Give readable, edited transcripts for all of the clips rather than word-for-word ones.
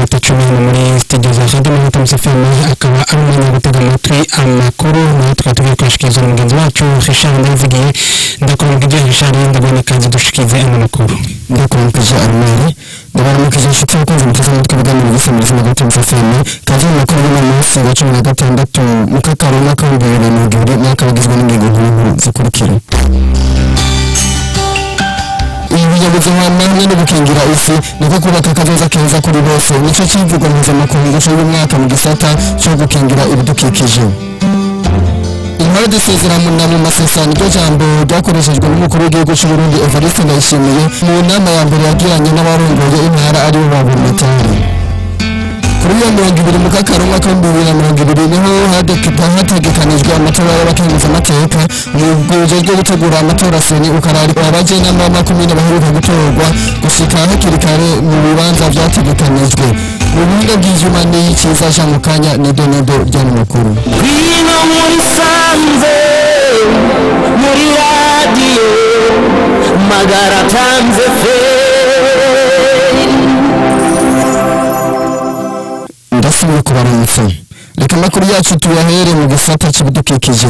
N'iminota 10 muri studio za Radio Mahoro FM, akaba ari umwanya wo gutega amatwi amakuru naho tukaba tugiye kuyashikirizwa na mugenzi wacu Richard Ndayizigiye. Ndakuramukije Richard, ndabona ikaze dushikize ano makuru. Ndakuramukije Armel, ndabaramukije inshuti y'abakunzi muteze amatwi ibiganiro by'isamirizi Magara FM. Kaze mu makuru y'uno munsi wa 16 Mukakaro umwaka w'2020, mwaka wagizwe n'ingingo nkuru zikurikira: ibinyabuzima hamwe no gukingira isi niko kubaka akazoza keza kuri bose, nico kivugo mpuzamakungu c'uyu mwaka mu gisata co gukingira ibidukikije. Intore dusezerana mu masesa niryo jambo ryakoreshejwe n'umukuru w'igihugu c'u Burundi Evariste Ndayishimiye mu nama ya mbere yagiranye n'abarongoye intara aribo ba Buramatari. Kuri iyo 20 Mukakaro umwaka w'2020 niho hategekanijwe amatora y'abakenguzamateka. Umugwi ujejwe gutegura amatora CENI ukarari abajenama b'amakomine baheruka gutorwa gushika hakiri kare mu bibanza vyategekanijwe. Mu buhinga bw'ivyuma ni Ciza Jean Mukanya nido nido ry'ano makuru. Ngwino muri sanze muri radiyo Magara tanze fe. Ndasubiye kubaramutsa. Reka amakuru yacu tuyahere mu gisata c'ibidukikije.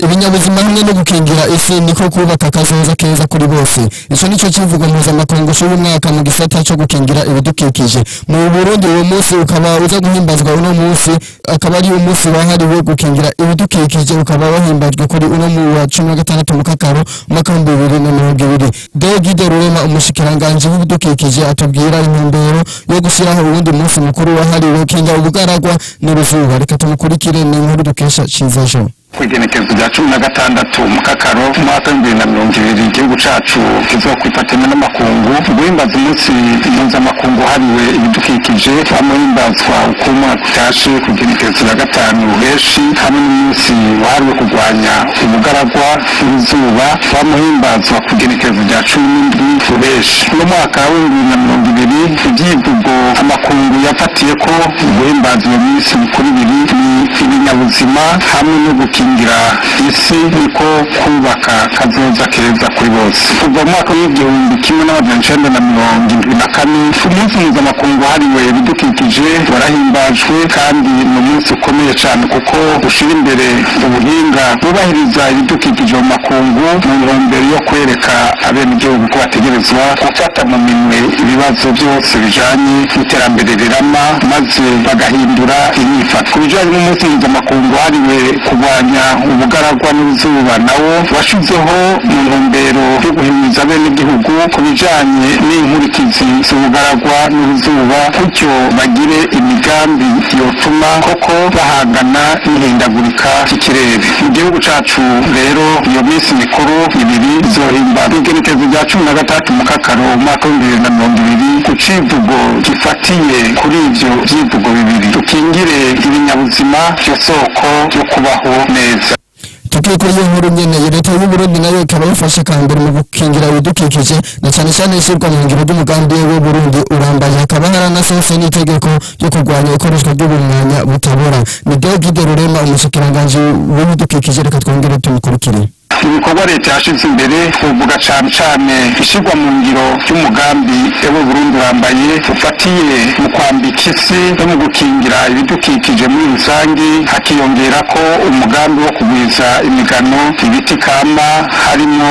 Ibinyabuzima hamwe no gukingira isi niko kubaka akazoza keza kuri bose. Ico nico kivugo mpuzamakungu c'uyu mwaka mu gisata co gukingira ibidukikije. Mu Burundi uwo munsi ukaba uza guhimbazwa uno munsi, akaba ari umunsi wahariwe gukingira ibidukikije, ukaba wahimbajwe kuri uno mu wa 16 Mukakaro umwaka w'2020. Dogide Rurema, umushikiranganji w'ibidukikije, atubwira intumbero yo gushiraho uwundi munsi mukuru wahariwe gukinga ubugaragwa n'uruzuba. Reka tumukurikire, ni inkuru dukesha Ciza Jean. Kw'igenekerezo rya 16 Mukakaro umwaka w'2020, igihugu cacu kizokwifatanya n'amakungu guhimbaza umunsi mpuzamakungu wahariwe ibidukikije, wamuhimbazwa uko umwaka utashe ku igenekerezo rya 5 Ruheshi, hamwe n'umunsi wahariwe kurwanya ubugaragwa n'uruzuba wamuhimbazwa ku igenekerezo rya 17 Ruheshi. Uno mwaka w'2020 ivyivugo amakungu yafatiye ko guhimbaza iyo minsi mikuru ibiri ni ibinyabuzima hamwe no gukingira isi niko kubaka kazoza keza kuri bose. Kuva mu mwaka w'1974 umunsi mpuzamakungu wahariwe ibidukikije warahimbajwe, kandi ni umunsi ukomeye cyane kuko ushira imbere ubuhinga bwubahiriza ibidukikije mu makungu mu ntumbero yo kwereka abenegihugu ko bategerezwa gufata mu minwe ibibazo byose bijanye n'iterambere rirama, maze bagahindura inyifato. Ku bijanye n'umunsi mpuzamakungu wahariwe kurwanya ubugaragwa n'uruzuba, nawo washizeho mu ntumbero yo guhimiriza abenegihugu ku bijanye n'inkurikizi z'ubugaragwa n'uruzuba, gutyo bagire imigambi yotuma koko bahangana n'ihindagurika ry'ikirere. Mu gihugu cacu rero iyo minsi mikuru ibiri izohimba igenekerezo rya 13 Mukakaro umwaka w'2020 ku civugo gifatiye kuri ivyo vyivugo bibiri: dukingire ibinyabuzima vyo soko yo kubaho neza. Tukiri kuri iyo nkuru nyene, leta y'u Burundi nayo ikaba yafashe akambere mu gukingira ibidukikije na cane cane ishyirwa mu ngiro ry'umugambi w'u Burundi urambaye. Hakaba haranasohotse n'itegeko ryo kurwanya ikoreshwa ry'ubumwanya butabora. Ni Dogide Rurema, umushikiranganji w'ibidukikije, reka twongere tumukurikire. Ibikorwa leta yashize imbere twovuga cane cane ishyirwa mu ngiro ry'umugambi Ewe Burundi urambaye ufatiye mu kwambika isi no mu gukingira ibidukikije muri rusangi, hakiyongera ko umugambi wo kugwiza imigano, ibiti kama harimo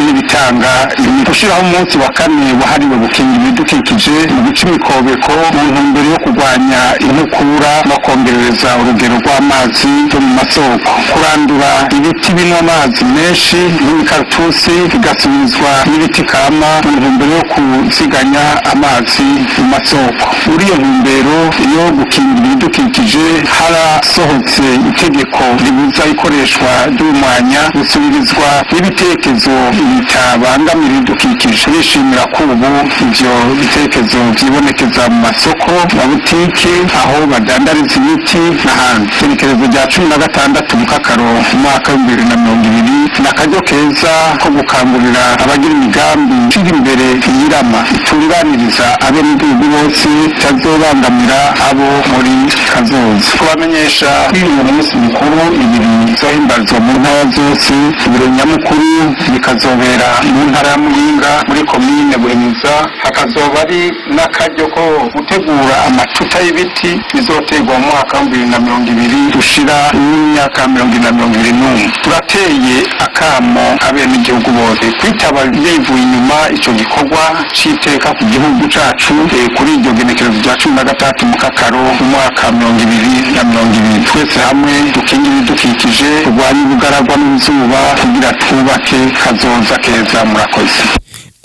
n'ibitanga imiti. Gushiraho umunsi wa 4 wahariwe gukingira ibidukikije mu guca imikobeko mu ntumbero yo kurwanya inkukura no kongerereza urugero rw'amazi yo mu masoko, kurandura ibiti binywa amazi menshi n'imikaratusi bigasubizwa n'ibiti kama mu ntumbero yo kuziganya amazi mu masoko. Muri iyo ntumbero yo gukingira ibidukikije harasohotse itegeko ribuza ikoreshwa ry'umwanya gusubirizwa n'ibitekerezo bitabangamira ibidukikije. Bishimira ko ubu ivyo bitekerezo vyibonekeza mu masoko, mabutike, aho badandariza imiti n'ahandi. Igenekerezo rya 16 Mukakaro umwaka w'2020 N'akaryo keza ko gukangurira abagira imigambi ishira imbere iyirama itunganiriza abenegihugu bose, itazobangamira abo muri kazoza. Kubamenyesha uyu munsi mukuru ibiri bizohimbazwa mu ntara zose, ibiro nyamukuru bikazobera mu ntara ya Muyinga muri komine Buhinyuza. Hakazoba ari n'akaryo ko gutegura amatuta y'ibiti bizoterwa mu mwaka wa 2020 ushira n'imyaka 2021. Turateye akamo abenegihugu bose kwitaba bivuye inyuma ico gikorwa c'iteka ku gihugu cacu kuri iryo genekerezo rya 13 Mukakaro mu mwaka 2020. Twese hamwe dukingire ibidukikije, turwanye ubugaragwa n'izuba kugira twubake kazoza keza. Murakoze.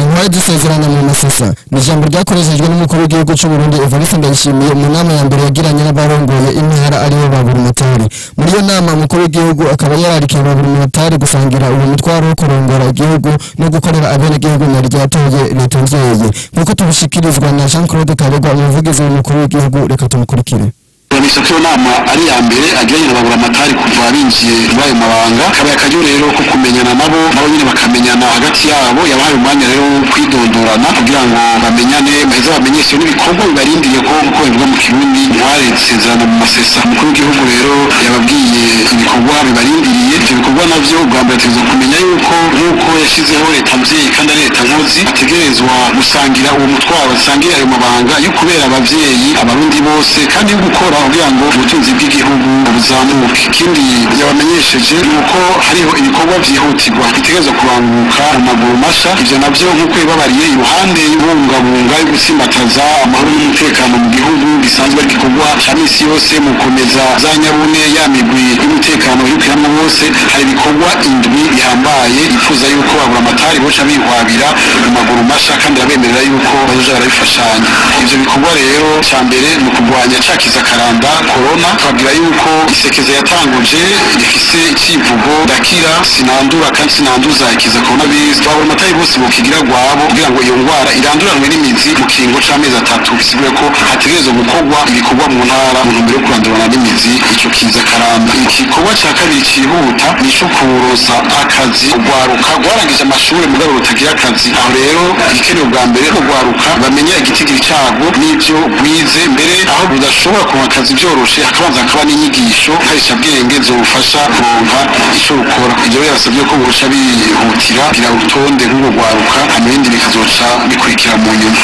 Intwari dusezerana mu masesa ni ijambo ryakoreshejwe n'umukuru w'igihugu cy'u Burundi Evariste Ndayishimiye mu nama ya mbere yagiranye n'abarongoye intara aribo ba Buramatari. Muri iyo nama umukuru w'igihugu akaba yararikiye ba Buramatari gusangira uwo mutwaro wo kurongora igihugu no gukorera abenegihugu na ryatoye leta mvyeyi, nk'uko tubishikirizwa na Jean Claude Karegwa, umuvugizi w'umukuru w'igihugu. Reka tumukurikire. Urabisha ko iyo nama ari iya mbere agiranye na Baburamatari kuva binjiye muri ayo mabanga, kabaye akaryo rero ko kumenyana nabo, nabo nyine bakamenyana hagati yabo. Yabahaye umwanya rero wo kwidondorana kugira ngo bamenyane, baheze bamenyeshe n'ibikorwa bibarindiriye, ko nkuko bivuga mu Kirundi intware zisezerana mu masesa. Umukuru w'igihugu rero yababwiye ibikorwa bibarindiriye. Ivyo bikorwa navyo, bwa mbere ategerezwa kumenya yuko nk'uko yashizeho leta mvyeyi kandi ari leta nkozi, ategerezwa gusangira uwo mutwaro, asangira ayo mabanga yo kubera abavyeyi abarundi bose kandi yo gukora kugira ngo ubutunzi bw'igihugu buzamuke. Ikindi yabamenyesheje ni uko hariho ibikorwa vyihutirwa bitegerezwa kuranguka mu maguru masha. Ivyo navyo, nk'uko yababariye, iruhande y'ubungabunga yo gutsimbataza amahoro n'umutekano mu gihugu bisanzwe ari igikorwa ca misi yose mu gukomeza za nyabune ya migwi y'umutekano yirukiramo bose, hari ibikorwa 7 bihambaye yifuza yuko Baburamatari boca bihwabira mu maguru masha, kandi arabemerera yuko bazoja barabifashanya. Ivyo bikorwa rero, ca mbere ni ukurwanya ca kiza karanda corona. Twabwira yuko isekeza yatanguje rifise icivugo "Ndakira, sinandura kandi sinanduza ikiza coronavirus". Baburamatari bose bokigira gwabo kugira ngo iyo ngwara iranduranwe n'imizi mu kiringo c'amezi 3. Bisigure ko hategerezwa gukorwa ibikorwa mu ntara mu ntumbero yo kurandurana n'imizi ico kiza karanda. Igikorwa ca kabiri cihuta ni ico kuronsa akazi urwaruka rwarangije amashure mugabo rutagira akazi. Aho rero igikenewe bwa mbere, urwaruka bamenya igitigiri carwo n'ivyo rwize, mbere aho rudashobora kuronka akazi vyoroshe hakabanza hakaba n'inyigisho nkarishabwenge zofasha kuronka ico rukora. Ivyo rero yabasavye ko boca bihutira kugira urutonde rw'urwo rwaruka, hanyuma ibindi bikazoca bikurikira mu nyuma.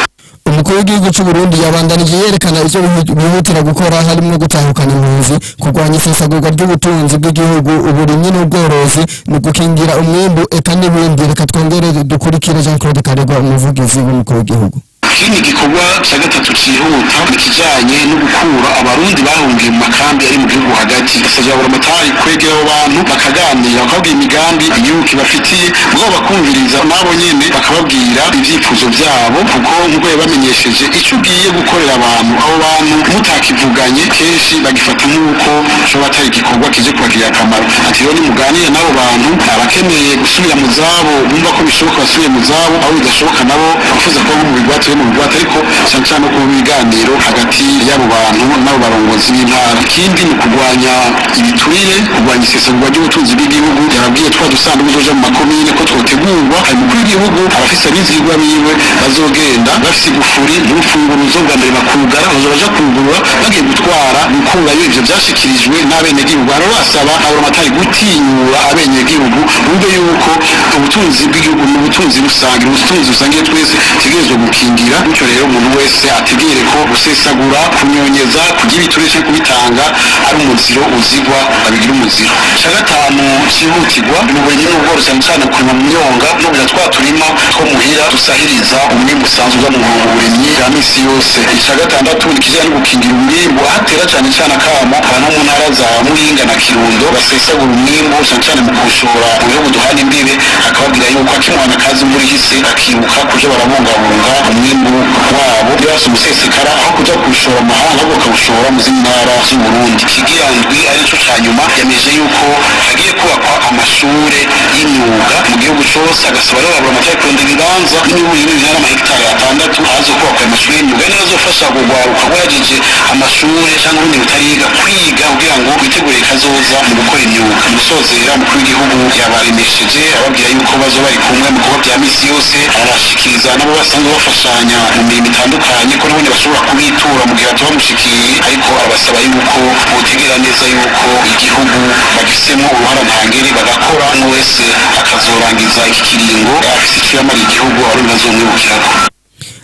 Umukuru w'igihugu cy'u Burundi yabandanije yerekana ivyo bihutira gukora, harimo gutahukana impunzi, kurwanya isesagurwa ry'ubutunzi bw'igihugu, uburimyi n'ubworozi, mu gukingira umwimbu, eka n'ibindi. Reka twongere dukurikire Jean Claude Karegwa, umuvugizi w'umukuru w'igihugu. Ikindi gikorwa cya gatatu cyihuta ni ikijyanye no gukura abarundi bahungiye mu makambi ari mu gihugu hagati. Basabye Aburamatari kwegera abo bantu bakaganira, bakababwira imigambi igihugu kibafitiye, mugabo bakumviriza nabo nyene bakababwira ibyifuzo byabo, kuko nk'uko yabamenyesheje, icyo ugiye gukorera abantu, abo bantu mutakivuganye, kenshi bagifata nk'uko ushobora atari igikorwa kije kubagirira akamaro. Ati rero nimuganire n'abo bantu, abakeneye gusubira mu zabo bumva ko bishoboka basubire mu zabo, aho bidashoboka nabo bifuza kuba mu bigwati mu bigwati, ariko cyane cyane no kuba ibiganiro hagati y'abo bantu n'abo barongozi b'intara. Ikindi ni kurwanya ibiturire, kurwanya isesagurwa ry'ubutunzi bw'igihugu. Yababwiye twa dusanduku zoja mu makomine ko twotegurwa. Hari umukuru w'igihugu abafise abizigirwa biwe bazogenda bafise igufuri n'urufunguruzo, bwa mbere bakugara, bazoja baja kugurura bagiye gutwara, gukurayo ivyo vyashikirijwe n'abenegihugu. Hano basaba Aburamatari gutinyura abenegihugu bumve yuko ubutunzi bw'igihugu ni ubutunzi rusange, ni ubutunzi rusange twese tegerezwa gukingira. Bityo rero umuntu wese ategere ko gusesagura, kunyonyeza, kugira ibiturire canke kubitanga ari umuziro uzigwa, babigira umuziro. Ica gatanu cyihutirwa ni uburimyi n'ubworozi, cyane cyane kurima mu myonga no kugira twa turima two muhira dusahiriza umwimbu usanzwe uza mu burimyi bwa misi yose. Ica gatandatu ni ikijyanye no gukingira umwimbu, ahatera cyane cyane akamo abantu mu ntara za Muyinga na Kirundo basesagura umwimbu cyane cyane mu kuwushora mu bihugu duhana imbibe. Akababwira yuko akimwana kazi imvura ihise akibuka kuja barabungabunga umwimbu wabo, iyo bafise umusesekara aho kuja kuwushora mu mahanga ahubwo bakawushora mu zindi ntara z'Uburundi. Ikigira ndwi arico ca nyuma, yameje yuko hagiye kubakwa amashure y'imyuga mu gihugu. gihugu cose. Agasaba rero baburamatari kurondera ibibanza n'imiburi bingana n'amahegitari 6 ahazokubakwa ayo mashuri y'imyuga, niyo azofasha kugwaruka rwahejeje amashuri cyangwa urundi rutariga kwiga kugira ngo bitegure kazoza mu gukora imyuga. Mu gusozera, umukuru w'igihugu yabaremesheje ababwira yuko bazoba bari kumwe mu bikorwa bya misi yose, arabashikiriza nabo basanzwe bafashanya mu mirimo itandukanye ko nabone bashobora kubitura mu gihe bamushikiye, ariko arabasaba yuko botegera neza yuko igihugu bagifisemo uruhara ntangere, bagakora umwe wese akazorangiza iki kiringo afise icyo yamariye igihugu, abarundi bazomwibukirako.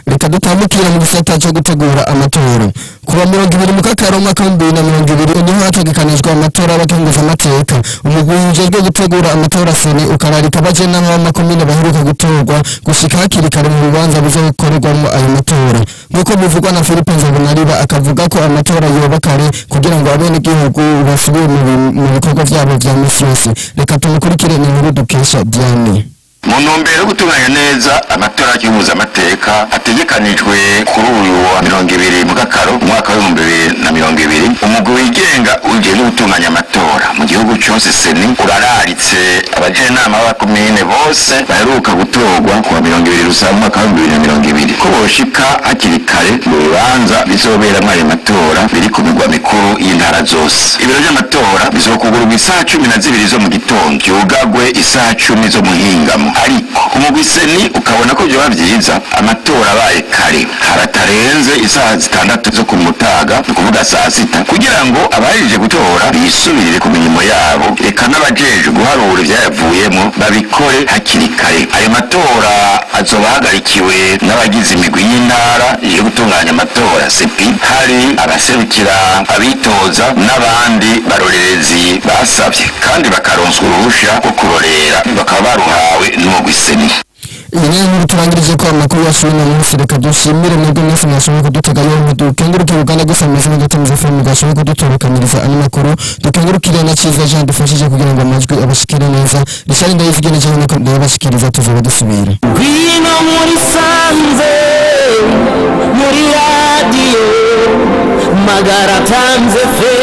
Reka dutambukira mu gisata cyo gutegura amatora. Kuwa 20 Mukakaro umwaka 2020 niho hategekanijwe amatora y'abakenguzamateka. Umugwi ujejwe gutegura amatora CENI ukararika abajenama b'amakomine baheruka gutorwa gushika hakiri kare mu bibanza bizokorerwamo ayo matora, nk'uko bivugwa na Philippe Nzobonariba, akavuga ko amatora yoba kare kugira ngo abenegihugu basubire mu bikorwa vyabo vya misi yose. Reka tumukurikire, ni inkuru dukesha Diane. Mu ntumbero yo gutunganya neza amatora y'amateka ategekanijwe kuri uyu wa 20 Mukakaro umwaka w'2020, umugwi wigenga ujejwe gutunganya amatora mu gihugu cyose CENI urararitse abajenama b'abakomine bose baheruka gutorwa kuwa 20 Rusama umwaka w'2020 ko boshika hakiri kare mu bibanza bizoberamwo ayo matora biri ku migwa mikuru y'intara zose. Ibiro by'amatora bizokugururwa isaha 12 zo mu gitondo, vyugagwe isaha 10 zo muhingamo, ariko umugwi CENI ukabona ko vyoba vyiza amatora abaye kare haratarenze isaha 6 zo ku mutaga, ni ukuvuga saa 6, kugira ngo abahejeje gutora bisubirire ku mirimo yabo, reka n'abajejwe guharura ivyayavuyemo babikore hakiri kare. Ayo matora azoba ahagarikiwe n'abagize imigwi y'intara yo gutunganya amatora CEPI, hari abaserukira abitoza n'abandi barorerezi basavye kandi bakaronswa uruhusha rwo kurorera, bakaba baruhawe n'umugwi CENI. Iyi niyo nkuru turangirije ko amakuru yacu y'uno munsi. Reka dushimire mwebwe mwese mwashoboye kudutega yombi, dukengurukire uruganda rw'isamirizi n'udutumiza FM rwashoboye kudutorokanyiriza ano makuru, dukengurukire na Ciza Jean dufashije kugira ngo amajwi abashikire neza. Richard Ndayizigene jewe niko ndabashikiriza, tuzoba dusubira. Ngwino muri sanze muri radiyo magara tanze fe.